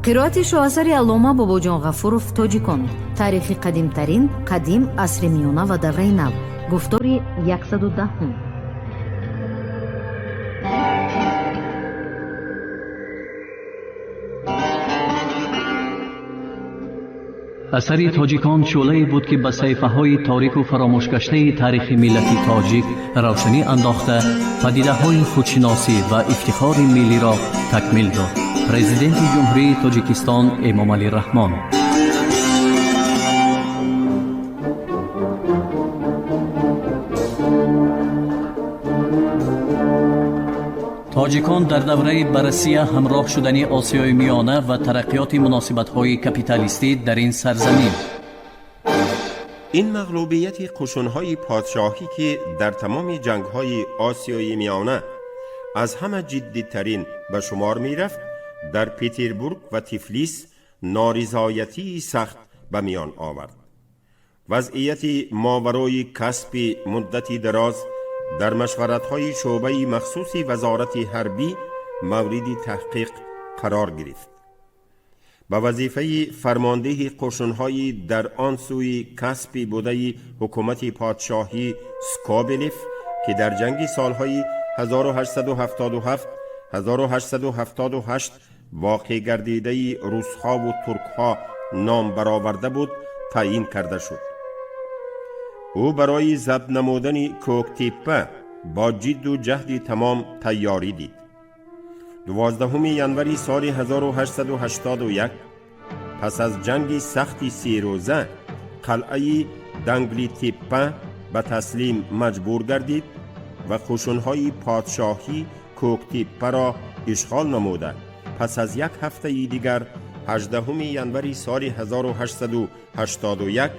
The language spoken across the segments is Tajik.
Қироати шоҳасари Аллома Бобоҷон Ғафуров «Тоҷикон. Таърихи қадимтарин, қадим, асри миёна ва давраи нав». Гуфтори 110-ум. Асари «Тоҷикон» шӯълае буд, ки ба саҳифаҳои торику фаромӯшгаштаи таърихи миллати тоҷик равшанӣ андохта, падидаҳои худшиносӣ ва ифтихори миллиро такмил дод. Президенти Ҷумҳурии Тоҷикистон Эмомалӣ Раҳмон. Тоҷикон дар давраи ба Россия ҳамроҳ шудани Осиёи Миёна ва тараққиёти муносибатҳои капиталистӣ дар ин сарзамин. Ин мағлубияти қушунҳои подшоҳӣ, ки дар тамоми ҷангҳои Осиёи Миёна аз ҳама ҷиддитарин ба шумор мерафт, дар Петербург ва Тифлис норизоятии сахт ба миён овард. Вазъияти моварои Каспи муддати дароз дар машваратҳои шӯъбаи махсуси вазорати ҳарбӣ мавриди таҳқиқ қарор гирифт. Ба вазифаи фармондеҳи қушунҳои дар он сӯи Каспи будаи ҳукумати подшоҳӣ Скобелев, ки дар ҷанги солҳои 1877 1878 воқеъ гардидаи русҳову туркҳо ном бароварда буд, таъйин карда шуд. Ӯ барои забт намудани Кӯктеппа бо ҷидду ҷаҳди тамом тайёрӣ дид. 12 январи соли 1881, пас аз ҷанги сахти серӯза, қалъаи Данглитеппа ба таслим маҷбур гардид ва қушунҳои подшоҳӣ Кӯктеппаро ишғол намуда, пас аз як ҳафтаи дигар, 18 январи соли 1881,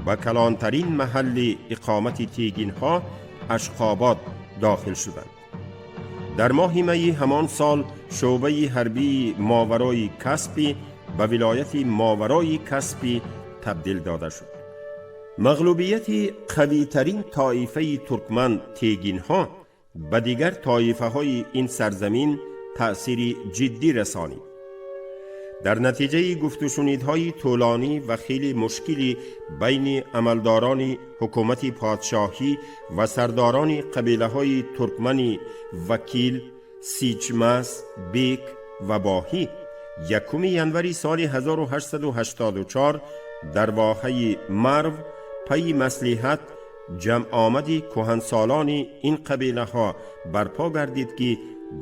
ба калонтарин маҳалли иқомати тегинҳо, Ашқобод, дохил шуданд. Дар моҳи майи ҳамон сол шӯъбаи ҳарбии Моварои Каспӣ ба вилояти Моварои Каспӣ табдил дода шуд. Мағлубияти қавитарин тоифаи туркман, тегинҳо, ба дигар тоифаҳои ин сарзамин таъсири ҷиддӣ расонид. Дар натиҷаи гуфтушунидҳои тӯлонӣ ва хеле мушкили байни амалдорони ҳукумати подшоҳӣ ва сардорони қабилаҳои туркмани Вакил, Сичмас, Бек ва Боҳӣ, 1 январи соли 1884 дар воҳаи Марв пайи маслиҳат ҷамъомади кӯҳансолони ин қабилаҳо барпо гардид, ки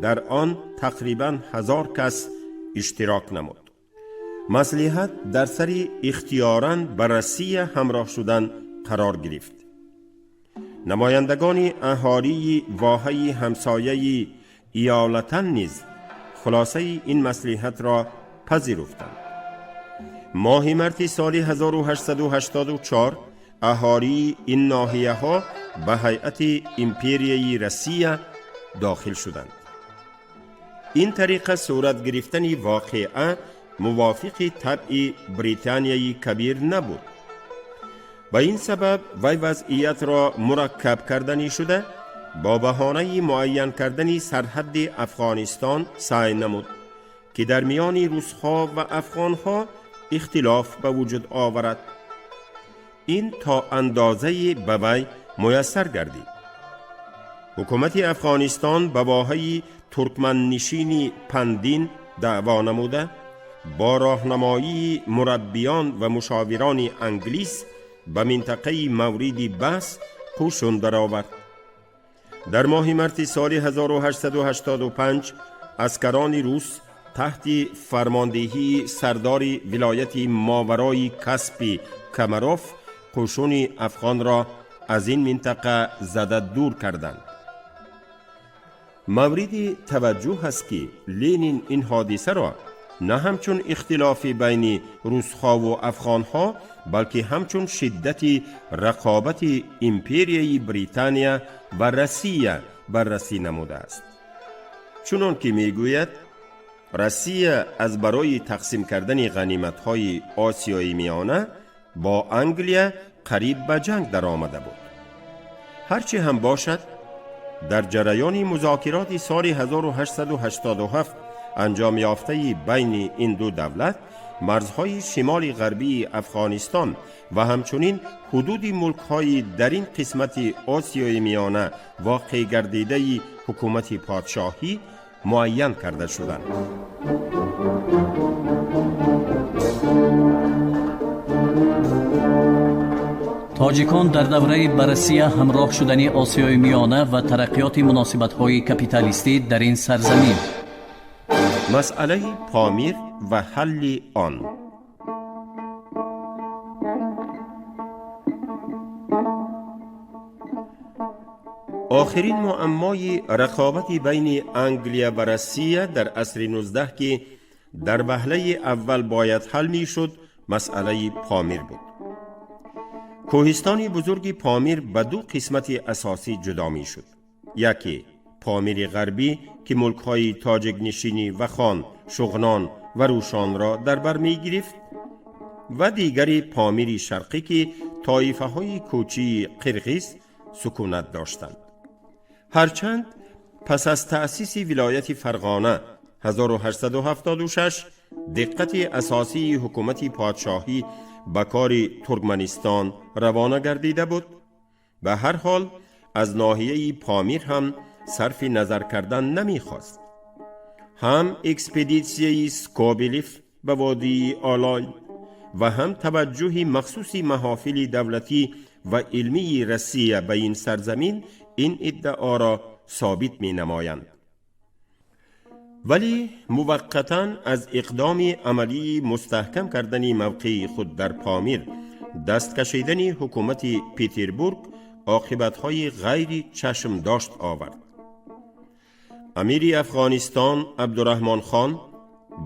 дар он тақрибан 1000 кас иштирок намуд. Маслиҳат дар сари ихтиёран ба Россия ҳамроҳ шудан қарор гирифт. Намояндагони аҳолии воҳаи ҳамсояи Иёлатан низ хулосаи ин маслиҳатро пазируфтанд. Моҳи марти соли 1884 аҳолии ин ноҳияҳо ба ҳайати империяи Россия дохил шуданд. Ин тариқа сурат гирифтани воқеа мувофиқи табъи Британияи Кабир набуд. Ба ин сабаб вай вазъиятро мураккаб карданӣ шуда, бо баҳонаи муайян кардани сарҳадди Афғонистон саъй намуд, ки дар миёни русҳо ва афғонҳо ихтилоф ба вуҷуд оварад. Ин то андозае ба вай муяссар гардид. Ҳукумати Афғонистон ба воҳаи туркманнишини Пандин даъво намуда, бо роҳнамоии мураббиён ва мушовирони англис ба минтақаи мавриди баҳс қушун даровард. Дар моҳи марти соли 1885 аскарони рус таҳти фармондеҳии сардори вилояти Моварои Каспи Камаров қушуни афғонро аз ин минтақа зада дур карданд. Мавриди таваҷҷӯҳ аст, ки Ленин ин ҳодисаро на ҳамчун ихтилофи байни русҳову афғонҳо, балки ҳамчун шиддати рақобати империяи Британия ва Россия баррасӣ намудааст, чунон ки мегӯяд: «Россия аз барои тақсим кардани ғаниматҳои Осиёи Миёна бо Англия қариб ба ҷанг даромада буд». Ҳарчи ҳам бошад, дар ҷараёни музокироти соли 1887 анҷомёфтаи байни ин ду давлат, марзҳои шимоли ғарбии Афғонистон ва ҳамчунин ҳудуди мулкҳои дар ин қисмати Осиёи Миёна воқеъ гардидаи ҳукумати подшоҳӣ муайян карда шуданд. Тоҷикон дар давраи ба Россия ҳамроҳ шудани Осиёи Миёна ва тараққиёти муносибатҳои капиталистӣ дар ин сарзамин. Масъалаи Помир ва ҳалли он. Охирин муаммои рақобати байни Англия ва Россия дар асри 19, ки дар ваҳлаи аввал бояд ҳал мешуд, масъалаи Помир буд. Кӯҳистони бузурги Помир ба ду қисмати асосӣ ҷудо мешуд. Яке Помири ғарбӣ, ки мулкҳои тоҷикнишинӣ Вахон, Шуғнон ва Рӯшонро дар бар мегирифт, ва дигари Помири шарқӣ, ки тоифаҳои кӯчии қирғиз сукунат доштанд. Ҳарчанд пас аз таъсиси вилояти Фарғона 1876 диққати асосии ҳукумати подшоҳӣ ба кори Туркманистон равона гардида буд, ба ҳар ҳол аз ноҳияи Помир ҳам сарфи назар кардан намехост. Ҳам экспедитсияи Скобелев ба водии Олой ва ҳам таваҷҷӯҳи махсуси маҳофили давлатӣ ва илмии Россия ба ин сарзамин ин иддаоро собит менамоянд. Вале муваққатан аз иқдоми амалии мустаҳкам кардани мавқеи худ дар Помир даст кашидани ҳукумати Петербург оқибатҳои ғайри чашмдошт овард. Амири Афғонистон Абдураҳмон хон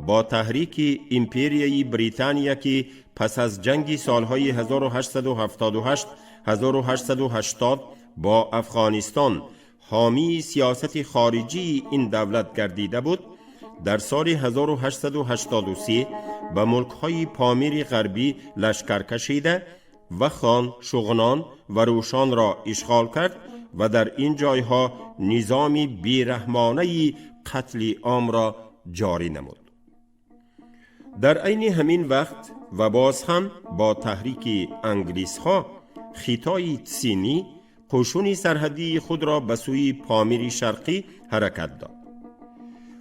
бо таҳрики империяи Британия, ки пас аз ҷанги солҳои 1878-1880 бо Афғонистон ҳомии сиёсати хориҷии ин давлат гардида буд, дар соли 1883 ба мулкҳои Помири ғарбӣ лашкар кашида ва Хон, Шуғнон ва Рӯшонро ишғол кард ва дар ин ҷойҳо низоми бераҳмонаи қатли омро ҷорӣ намуд. Дар айни ҳамин вақт ва боз ҳам бо таҳрики англисҳо, Хитои Синӣ қӯшуни сарҳадии худро ба сӯи Помири шарқӣ ҳаракат дод.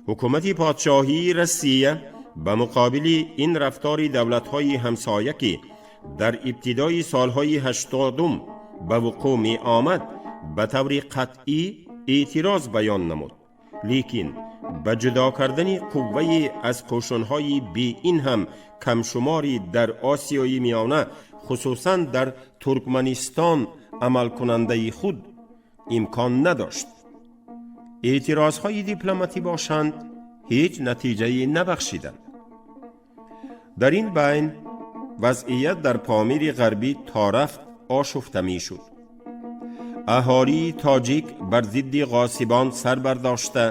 Ҳукумати подшоҳии Россия ба муқобили ин рафтори давлатҳои ҳамсоя, ки дар ибтидои солҳои ҳаштодум ба вуқӯъ меомад, ба таври қатъӣ эътироз баён намуд. Лекин ба ҷудо кардани қуввае аз қӯшунҳои беин ҳам камшумори дар Осиёи Миёна, хусусан дар Туркманистон амалкунандаи худ, имкон надошт. Эътирозҳои дипломатӣ бошанд, ҳеҷ натиҷае набахшиданд. Дар ин байн вазъият дар Помири ғарбӣ то рафт ошуфта мешуд. Аҳолии тоҷик бар зидди ғосибон сар бардошта,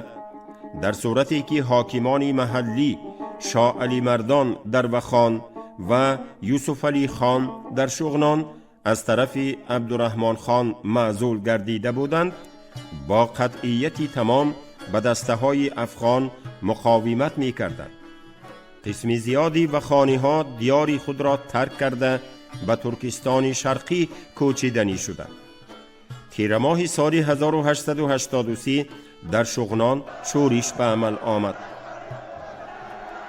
дар сурате ки ҳокимони маҳаллӣ Шоҳ Алимардон дар Вахон ва Юсуфалӣ хон дар Шуғнон аз тарафи Абдураҳмон хон маъзул гардида буданд, бо қатъияти тамом ба дастаҳои афғон муқовимат мекарданд. Қисми зиёди вахониҳо диёри худро тарк карда, ба Туркистони шарқӣ кӯчиданӣ шуданд. Тирамоҳи соли 1883 дар Шуғнон шӯриш ба амал омад.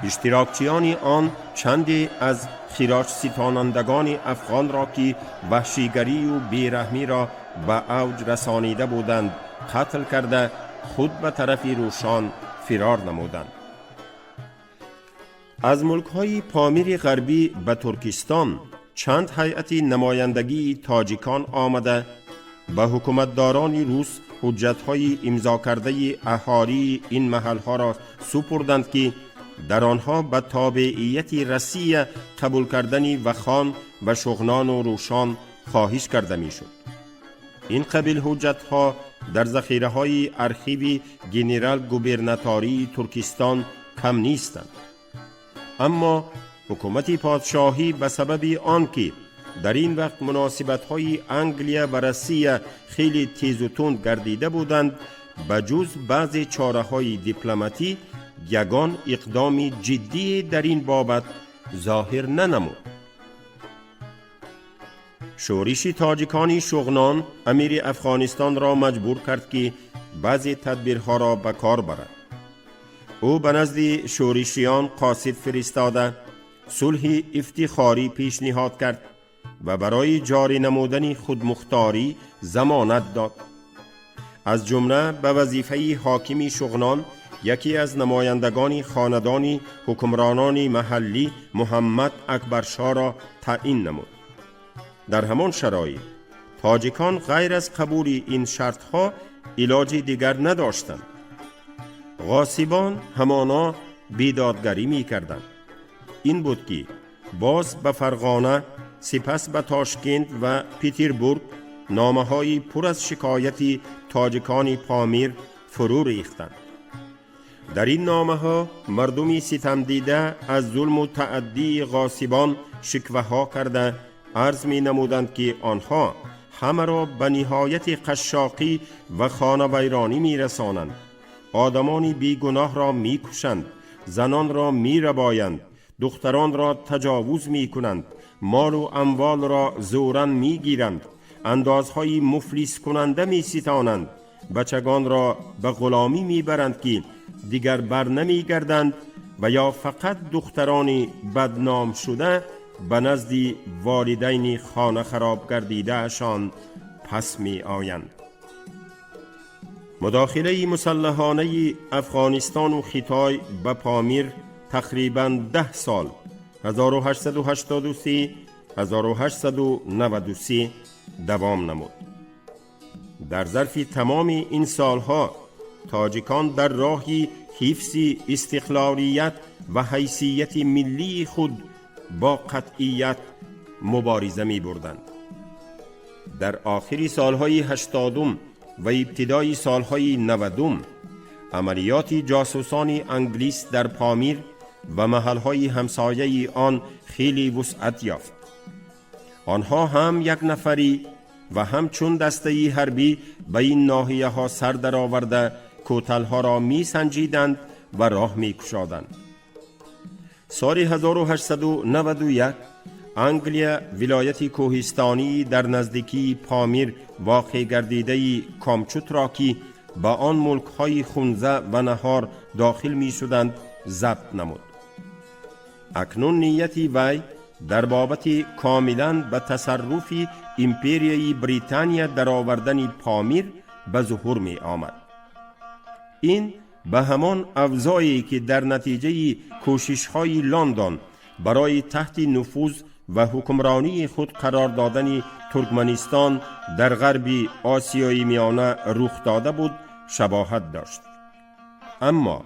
Иштирокчиёни он чанде аз хироҷситонандагони афғонро, ки ваҳшигарию бераҳмиро ба авҷ расонида буданд, қатл карда, худ ба тарафи Рӯшон фирор намуданд. Аз мулкҳои Помири ғарбӣ ба Туркистон чанд ҳайати намояндагии тоҷикон омада, ба ҳукуматдорони рус ҳуҷҷатҳои имзокардаи аҳолии ин маҳалҳоро супурданд, ки дар онҳо ба тобеияти Россия қабул кардани Вахон ва Шуғнону Рӯшон хоҳиш карда мешуд. Ин қабил ҳуҷҷатҳо дар захираҳои архиви генерал-губернатории Туркистон кам нестанд. Аммо ҳукумати подшоҳӣ ба сабаби он ки дар ин вақт муносибатҳои Англия ва Россия хеле тезу тунд гардида буданд, ба ҷуз баъзе чораҳои дипломатӣ ягон иқдоми ҷиддие дар ин бобат зоҳир нанамуд. Шӯриши тоҷикони Шуғнон амири Афғонистонро маҷбур кард, ки баъзе тадбирҳоро ба кор барад. Ӯ ба назди шӯришиён қосид фиристода, сулҳи ифтихорӣ пешниҳод кард ва барои ҷорӣ намудани худмухторӣ замонат дод. Аз ҷумла ба вазифаи ҳокими Шуғнон яке аз намояндагони хонадони ҳукмронони маҳаллӣ, Муҳаммад Акбаршоҳро таъин намуд. Дар ҳамон шароит тоҷикон ғайр аз қабули ин шартҳо илоҷи дигар надоштанд. Ғосибон ҳамоно бедодгарӣ мекарданд. Ин буд, ки боз ба Фарғона, сипас ба Тошкент ва Петербург номаҳои пур аз шикояти тоҷикони Помир фурӯ рехтанд. Дар ин номаҳо мардуми ситамдида аз зулму тааддии ғосибон шикваҳо карда, арз менамуданд, ки онҳо ҳамаро ба ниҳояти қашшоқӣ ва хонавайронӣ мерасонанд, одамони бегуноҳро мекушанд, занонро мерабоянд, духтаронро таҷовуз мекунанд, молу амволро зӯран мегиранд, андозҳои муфлискунанда меситонанд, бачагонро ба ғуломӣ мебаранд, ки дигар бар намегарданд ва ё фақат духтарони бадном шуда ба назди волидайни хона хароб гардидаашон пас меоянд. Мудохилаи мусаллаҳонаи Афғонистону Хитой ба Помир тақрибан 10 сол, 1883 1893, давом намуд. Дар зарфи тамоми ин солҳо тоҷикон дар роҳи ҳифзи истиқлолият ва ҳайсияти миллии худ бо қатъият мубориза мебурданд. Дар охири солҳои 80-ум ва ибтидои солҳои 90-ум амалиёти ҷосусони англис дар Помир ва маҳалҳои ҳамсояи он хеле вусъат ёфт. Онҳо ҳам як нафарӣ ва ҳам чун дастаи ҳарбӣ ба ин ноҳияҳо сар дароварда, кӯталҳоро месанҷиданд ва роҳ мекушоданд. Соли 1891 Англия вилояти кӯҳистонӣ дар наздикии Помир воқеъ гардидаи Комчутро, ки ба он мулкҳои Хунза ва Наҳор дохил мешуданд, забт намуд. Акнун нияти вай дар бобати комилан ба тасарруфи империяи Британия даровардани Помир ба зуҳур меомад. Ин ба ҳамон авзое, ки дар натиҷаи кӯшишҳои Лондон барои таҳти нуфуз ва ҳукмронии худ қарор додани Туркманистон дар ғарби Осиёи Миёна рух дода буд, шабоҳат дошт. Аммо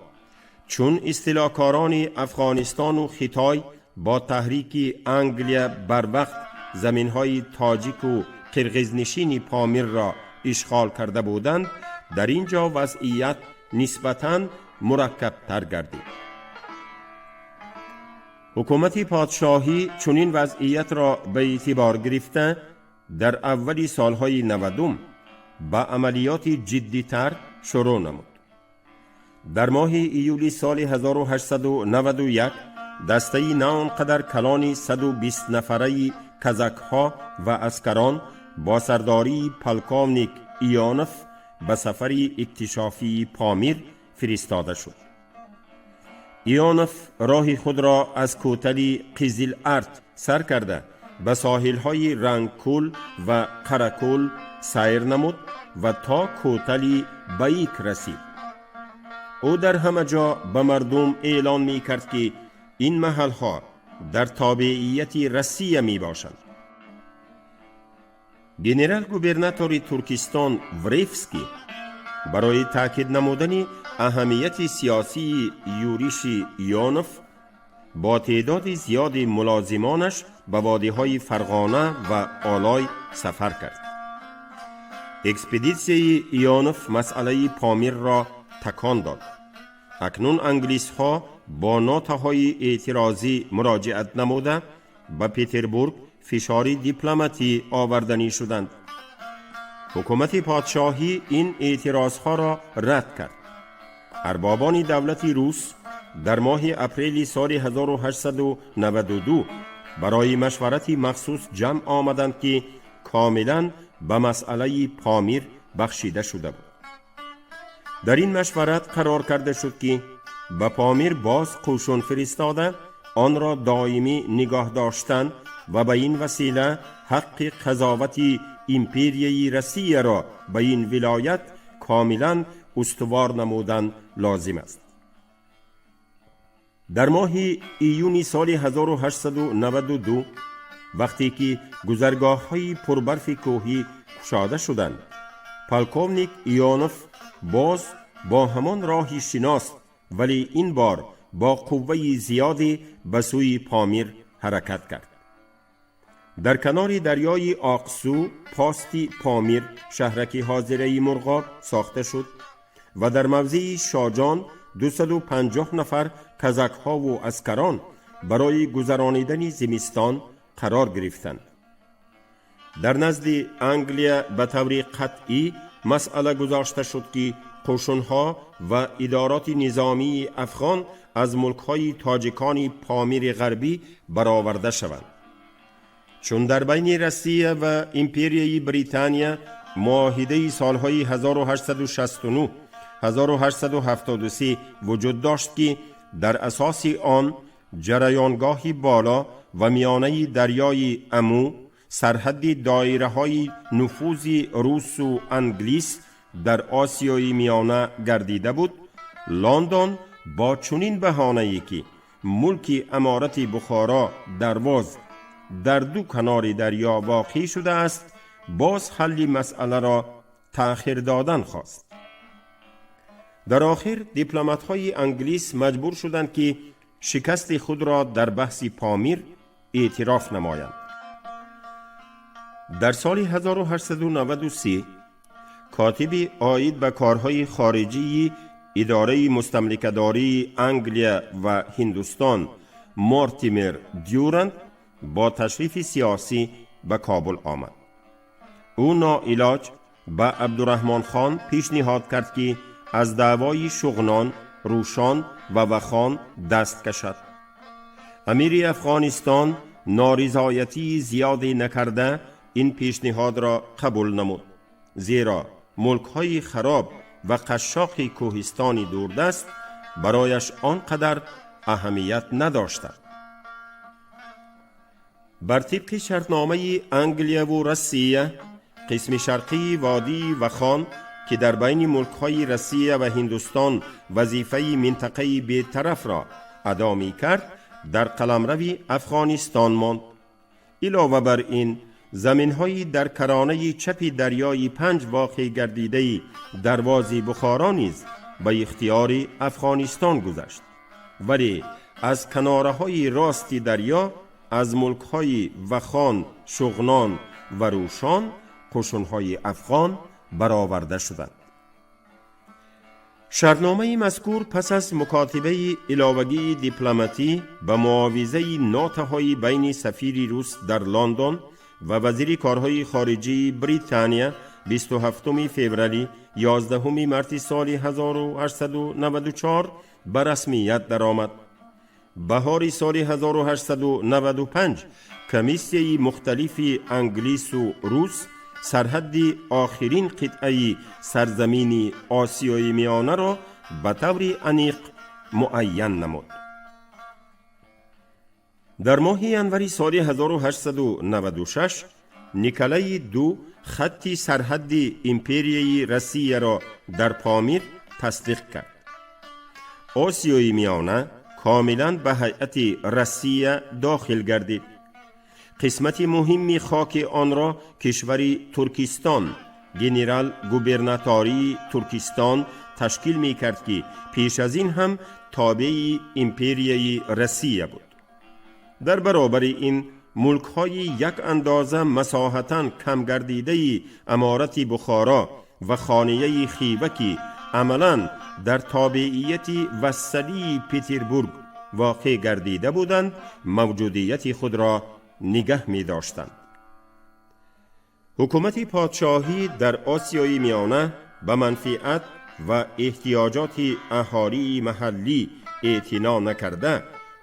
чун истилокорони Афғонистону Хитой бо таҳрики Англия барвақт заминҳои тоҷику қирғизнишини Помирро ишғол карда буданд, дар ин ҷо вазъият нисбатан мураккабтар гардид. Ҳукумати подшоҳӣ чунин вазъиятро ба эътибор гирифта, дар аввали солҳои 90-ум ба амалиёти ҷиддитар шурӯъ намуд. Дар моҳи июли соли 1891 дастаи на он қадар калони 120 нафараи казакҳо ва аскарон бо сардории полковник Ионов ба сафари иктишофии Помир фиристода шуд. Ионов роҳи худро аз кӯтали Қизил Арт сар карда, ба соҳилҳои Рангкӯл ва Қаракӯл сайр намуд ва то кӯтали Баик расид. Ӯ дар ҳама ҷо ба мардум эълон мекард, ки ин маҳалҳо дар тобеияти Россия мебошанд. Генерал-губернатори Туркистон Вревский барои таъкид намудани аҳамияти сиёсии юриши Ионов бо теъдоди зиёди мулозимонаш ба водиҳои Фарғона ва Олой сафар кард. Экспедитсияи Ионов масъалаи Помирро такон дод. Акнун англисҳо бо нотаҳои эътирозӣ муроҷиат намуда, ба Петербург фишори дипломатӣ оварданӣ шуданд. Ҳукумати подшоҳӣ ин эътирозҳоро рад кард. Арбобони давлати рус Дар моҳи апрели соли 1892 барои машварати махсус ҷамъ омаданд, ки комилан ба масъалаи Помир бахшида шуда буд. Дар ин машварат қарор карда шуд, ки ба Помир боз қӯшун фиристода, онро доимӣ нигоҳ доштан ва ба ин васила ҳаққи қазовати империяи Россияро ба ин вилоят комилан устувор намудан лозим аст. Дар моҳи июни соли 1892, вақте ки гузаргоҳҳои пурбарфи кӯҳӣ кушода шуданд, полковник Ионов боз бо ҳамон роҳи шинос, вале ин бор бо қувваи зиёде ба сӯи Помир ҳаракат кард. Дар канори дарёи Оқсу пости Помир, шаҳраки ҳозираи Мурғоб, сохта шуд ва дар мавзеи Шоҷон 250 нафар казакҳову аскарон барои гузаронидани зимистон қарор гирифтанд. Дар назди Англия ба таври қатъӣ масъала гузошта шуд, ки қӯшунҳо ва идороти низомии афғон аз мулкҳои тоҷикони Помири Ғарбӣ бароварда шаванд. Чун дар байни Россия ва империяи Британия муоҳидаи солҳои 1869 1873 вуҷуд дошт, ки дар асоси он ҷараёнгоҳи боло ва миёнаи дарёи Аму сарҳадди доираҳои нуфузи русу англис дар Осиёи Миёна гардида буд, Лондон бо чунин баҳонае, ки мулки аморати Бухоро Дарвоз дар ду канори дарё воқеъ шудааст, боз ҳалли масъаларо таъхир додан хост. Дар охир дипломатҳои англис маҷбур шуданд, ки шикасти худро дар баҳси Помир эътироф намоянд. Дар соли 1893 котиби оид ба корҳои хориҷии идораи мустамликадории Англия ва Ҳиндустон Мортимер Дюранд бо ташрифи сиёсӣ ба Кобул омад. Ӯ ноилоҷ ба Абдураҳмонхон пешниҳод кард, ки аз даъвои Шуғнон, Рӯшон ва Вахон даст кашад. Амири Афғонистон норизоятии зиёде накарда, ин пешниҳодро қабул намуд, зеро мулкҳои хароб ва қашшоқи кӯҳистони дурдаст барояш он қадар аҳамият надоштанд. Бар тибқи шартномаи Англияву Россия, қисми шарқии водии Вахон, ки дар байни мулкҳои Россия ва Ҳиндустон вазифаи минтақаи бетарафро адо мекард, дар қаламрави Афғонистон монд. Илова бар ин, заминҳои дар каронаи чапи дарёи Панҷ воқеъ гардидаи Дарвози Бухоро низ ба ихтиёри Афғонистон гузашт, вале аз канораҳои рости дарё, аз мулкҳои Вахон, Шуғнон ва Рӯшон қӯшунҳои афғон бароварда шуданд. Шартномаи мазкур пас аз мукотибаи иловагии дипломатӣ ба муовизаи нотаҳои байни сафири рус дар Лондон ва вазири корҳои хориҷии Британия 27 феврали 11 марти соли 1894 ба расмият даромад. Баҳори соли 1895 комиссияи мухталифи англису рус сарҳадди охирин қитъаи сарзамини Осиёи Миёнаро ба таври аниқ муайян намуд. Дар моҳи январи соли 1896 Николаи Ду хатти сарҳадди империяи Россияро дар Помир тасдиқ кард. Осиёи Миёна комилан ба ҳайати Россия дохил гардид. Қисмати муҳимми хоки онро кишвари Туркистон, генерал губернатории Туркистон ташкил мекард, ки пеш аз ин ҳам тобеи империяи Россия буд. Дар баробари ин, мулкҳои як андоза масоҳатан камгардидаи аморати Бухоро ва хонияи Хива, ки амалан дар тобеияти вассалии Петербург воқеъ гардида буданд, мавҷудияти худро нигаҳ медоштанд. Ҳукумати подшоҳӣ дар Осиёи Миёна ба манфиат ва эҳтиёҷоти аҳолии маҳаллӣ эътино накарда,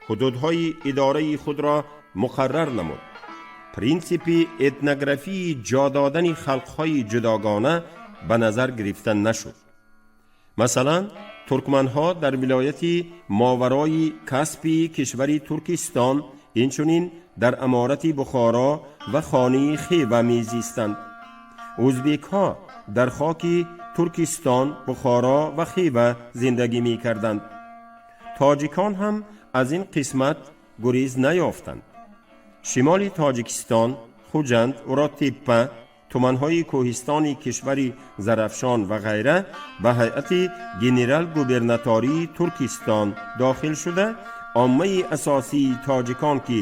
ҳудудҳои идораи худро муқаррар намуд. Принсипи этнографии ҷо додани халқҳои ҷудогона ба назар гирифта нашуд. Масалан, туркманҳо дар вилояти Моварои Каспии кишвари Туркистон, инчунин дар аморати Бухоро ва хонаи Хева мезистанд. Ӯзбекҳо дар хоки Туркистон, Бухоро ва Хева зиндагӣ мекарданд. Тоҷикон ҳам аз ин қисмат гурез наёфтанд. Шимоли Тоҷикистон, Хуҷанд, Уротеппа, туманҳои кӯҳистони кишвари Зарафшон ва ғайра ба ҳайати генерал-губернатории Туркистон дохил шуда, оммаи асосии тоҷикон, ки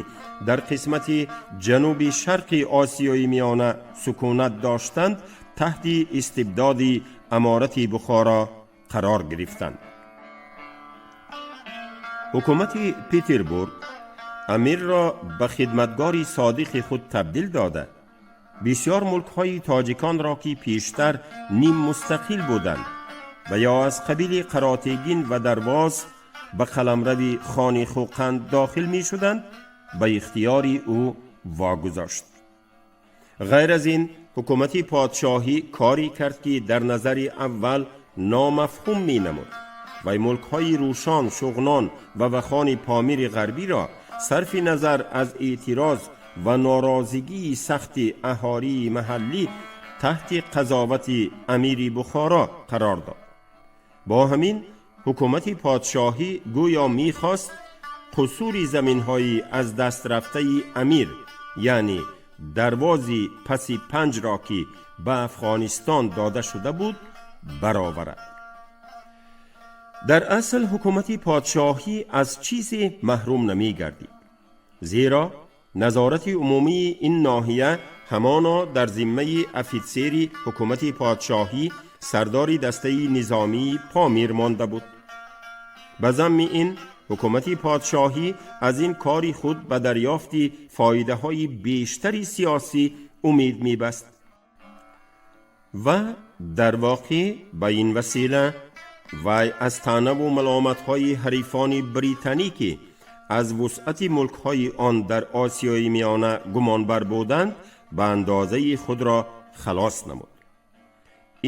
дар қисмати ҷануби шарқи Осиёи Миёна сукунат доштанд, таҳти истибдоди аморати Бухоро қарор гирифтанд. Ҳукумати Петербург амирро ба хидматгори содиқи худ табдил дода, бисёр мулкҳои тоҷиконро, ки пештар ниммустақил буданд ва ё аз қабили Қаротегин ва Дарвоз ба қаламрави хони Хӯқанд дохил мешуданд, ба ихтиёри ӯ вогузошт. Ғайр аз ин, ҳукумати подшоҳӣ корӣ кард, ки дар назари аввал номафҳум менамуд. Вай мулкҳои Рӯшон, Шуғнон ва Вахони Помири Ғарбиро сарфи назар аз эътироз ва норозигии сахти аҳолии маҳаллӣ таҳти қазовати амири Бухоро қарор дод. Бо ҳамин ҳукумати подшоҳӣ гӯё мехост қусури заминҳои аз даст рафтаи амир, яъне Дарвози паси Панҷро, ки ба Афғонистон дода шуда буд, бароварад. Дар асл ҳукумати подшоҳӣ аз чизе маҳрум намегардид, зеро назорати умумии ин ноҳия ҳамоно дар зиммаи афитсери ҳукумати подшоҳӣ, сардори дастаи низомии Помир монда буд. Ба замми ин, ҳукумати подшоҳӣ аз ин кори худ ба дарёфти фоидаҳои бештари сиёсӣ умед мебаст ва дар воқеъ ба ин васила вай аз таънаву маломатҳои ҳарифони британӣ, ки аз вусъати мулкҳои он дар Осиёи Миёна гумонбар буданд, ба андозаи худро халос намуд.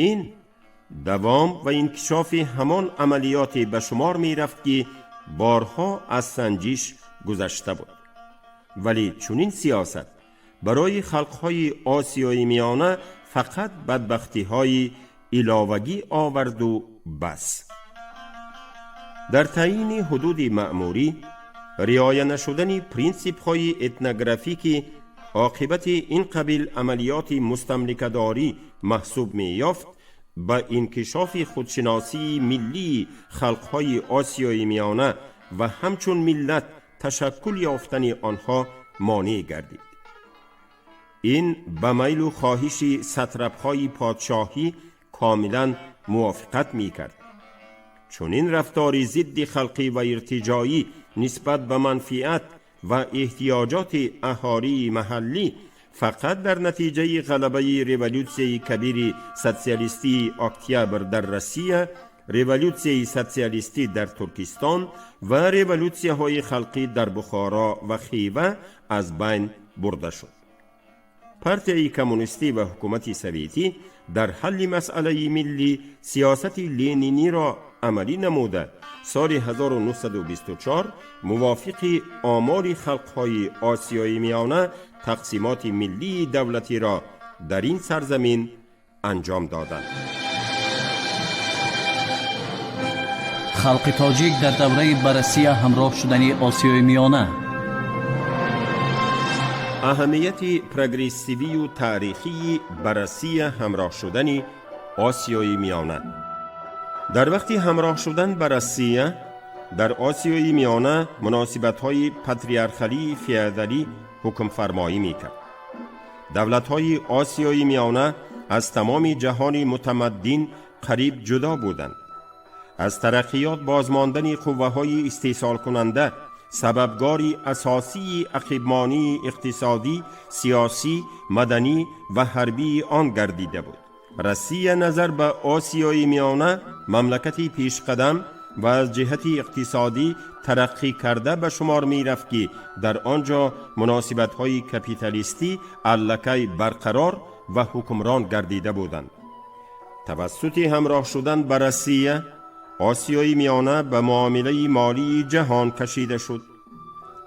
Ин давом ва инкишофи ҳамон амалиёте ба шумор мерафт, ки борҳо аз санҷиш гузашта буд. Вале чунин сиёсат барои халқҳои Осиёи Миёна фақат бадбахтиҳои иловагӣ оварду бас. Дар таъйини ҳудуди маъмурӣ риоя нашудани принсипҳои этнографӣ, ки оқибати ин қабил амалиёти мустамликадорӣ маҳсуб меёфт, ба инкишофи худшиносии миллии халқҳои Осиёи Миёна ва ҳамчун миллат ташаккул ёфтани онҳо монеъ гардид. Ин ба майлу хоҳиши сатрапҳои подшоҳӣ комилан мувофиқат мекард. Чунин рафтори зидди халқӣ ва иртиҷоӣ нисбат ба манфиат ва эҳтиёҷоти аҳолии маҳаллӣ фақат дар натиҷаи ғалабаи революсияи кабири социалистии Октябр дар Россия, революсияи социалистӣ дар Туркистон ва революсияҳои халқӣ дар Бухоро ва Хива аз байн бурда шуд. Партияи коммунистӣ ва ҳукумати советӣ дар ҳалли масъалаи миллӣ сиёсати лениниро амалӣ намуда, соли 1924 мувофиқи омори халқҳои Осиёи Миёна тақсимоти миллии давлатиро дар ин сарзамин анҷом доданд. Халқи тоҷик дар давраи ба Россия ҳамроҳ шудани Осиёи Миёна. Аҳамияти прогрессивию таърихии ба Россия ҳамроҳ шудани Осиёи Миёна. Дар вақти ҳамроҳ шудан ба Россия дар Осиёи Миёна муносибатҳои патриархалии феодалӣ ҳукмфармоӣ мекард. Давлатҳои Осиёи Миёна аз тамоми ҷаҳони мутамаддин қариб ҷудо буданд. Аз тараққиёт бозмондани қувваҳои истеҳсолкунанда сабабгори асосии ақибмонии иқтисодӣ, сиёсӣ, маданӣ ва ҳарбии он гардида буд. Россия назар ба Осиёи Миёна мамлакати пешқадам ва аз ҷиҳати иқтисодӣ тараққӣ карда ба шумор мерафт, ки дар он ҷо муносибатҳои капиталистӣ аллакай барқарор ва ҳукмрон гардида буданд. Тавассути ҳамроҳ шудан ба Россия, Осиёи Миёна ба муомилаи молии ҷаҳон кашида шуд.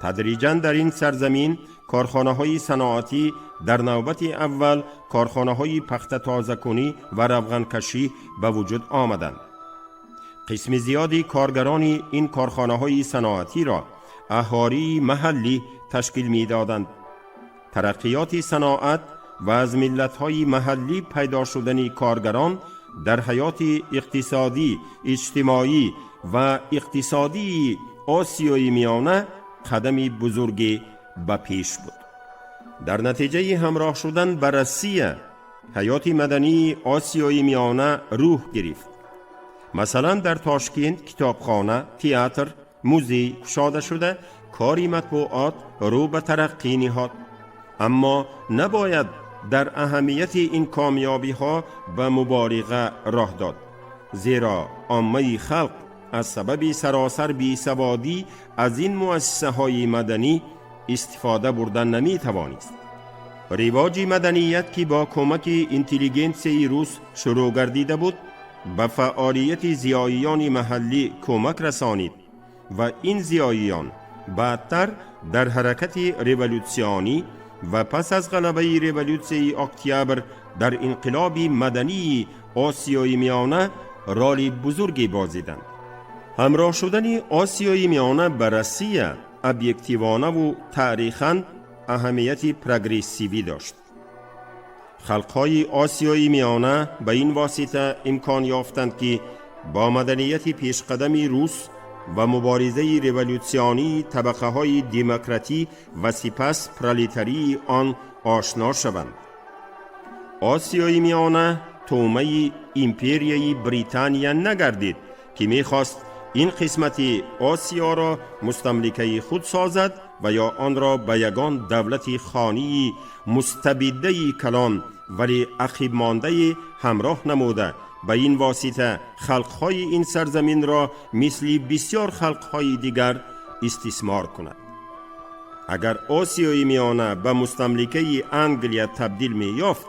Тадриҷан дар ин сарзамин корхонаҳои саноатӣ, дар навбати аввал корхонаҳои пахтатозакунӣ ва равғанкашӣ ба вуҷуд омаданд. Қисми зиёди коргарони ин корхонаҳои саноатиро аҳолии маҳаллӣ ташкил медоданд. Тараққиёти саноат ва аз миллатҳои маҳаллӣ пайдо шудани коргарон дар ҳаёти иқтисодӣ, иҷтимоӣ ва иқтисодии Осиёи Миёна қадами бузурге ба пеш буд. Дар натиҷаи ҳамроҳ шудан ба Россия, ҳаёти мадании Осиёи Миёна рӯҳ гирифт. Масалан, дар Тошкент китобхона, театр, музей кушода шуда, кори матбуот рӯ ба тараққӣ ниҳод. Аммо набояд дар аҳамияти ин комёбиҳо ба муболиға роҳ дод, зеро оммаи халқ аз сабаби саросар бесаводӣ аз ин муассисаҳои маданӣ истифода бурда наметавонист. Ривоҷи маданият, ки бо кӯмаки интеллигенсияи рус шурӯъ гардида буд, ба фаъолияти зиёиёни маҳаллӣ кӯмак расонид ва ин зиёиён баъдтар дар ҳаракати революсионӣ ва пас аз ғалабаи революсияи октябр дар инқилоби мадании Осиёи Миёна роли бузурге бозиданд. Ҳамроҳ шудани Осиёи Миёна ба Россия объективонаву таърихан аҳамияти прогрессивӣ дошт. Халқҳои Осиёи Миёна ба ин восита имкон ёфтанд, ки бо маданияти пешқадами рус ва муборизаи революсионии табақаҳои демократӣ ва сипас пролетарии он ошно шаванд. Осиёи Миёна тӯъмаи империяи Британия нагардид, ки мехост ин қисмати Осиёро мустамликаи худ созад ва ё онро ба ягон давлати хонии мустабиддаи калон, вале ақибмондае ҳамроҳ намуда, ба ин восита халқҳои ин сарзаминро мисли бисёр халқҳои дигар истисмор кунад. Агар Осиёи Миёна ба мустамликаи Англия табдил меёфт,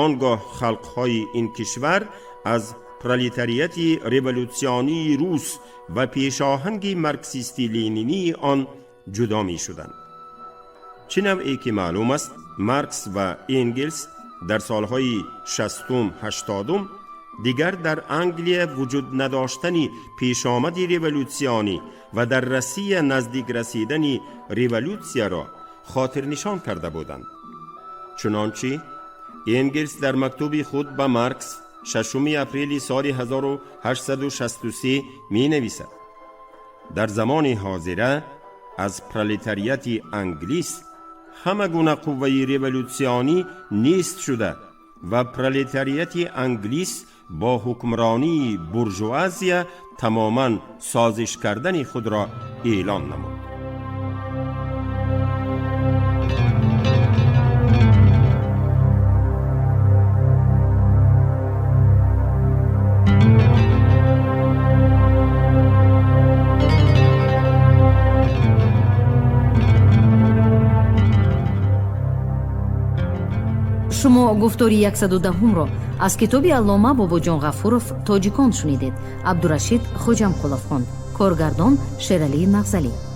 он гоҳ халқҳои ин кишвар аз пролетарияти революсионии рус ва пешоҳанги марксисти ленинии он ҷудо мешуданд. Чӣ навъе ки маълум аст, Маркс ва Энгелс дар солҳои шастум, ҳаштодум дигар дар Англия вуҷуд надоштани пешомади революсионӣ ва дар Россия наздик расидани революсияро хотирнишон карда буданд. Чунончи Энгелс дар мактуби худ ба Маркс 6 апрели соли 1863 менависад: «Дар замони ҳозира аз пролетарияти англис ҳама гуна қувваи революсионӣ нест шуда ва пролетарияти англис бо ҳукмронии буржуазия тамоман созиш кардани худро эълон намуд». Шумо гуфтори 110-ро аз китоби аллома Бобоҷон Ғафуров «Тоҷикон» шунидед. Абдурашид Хоҷамқулов хонд. Коргардон Шералии Нағзалӣ.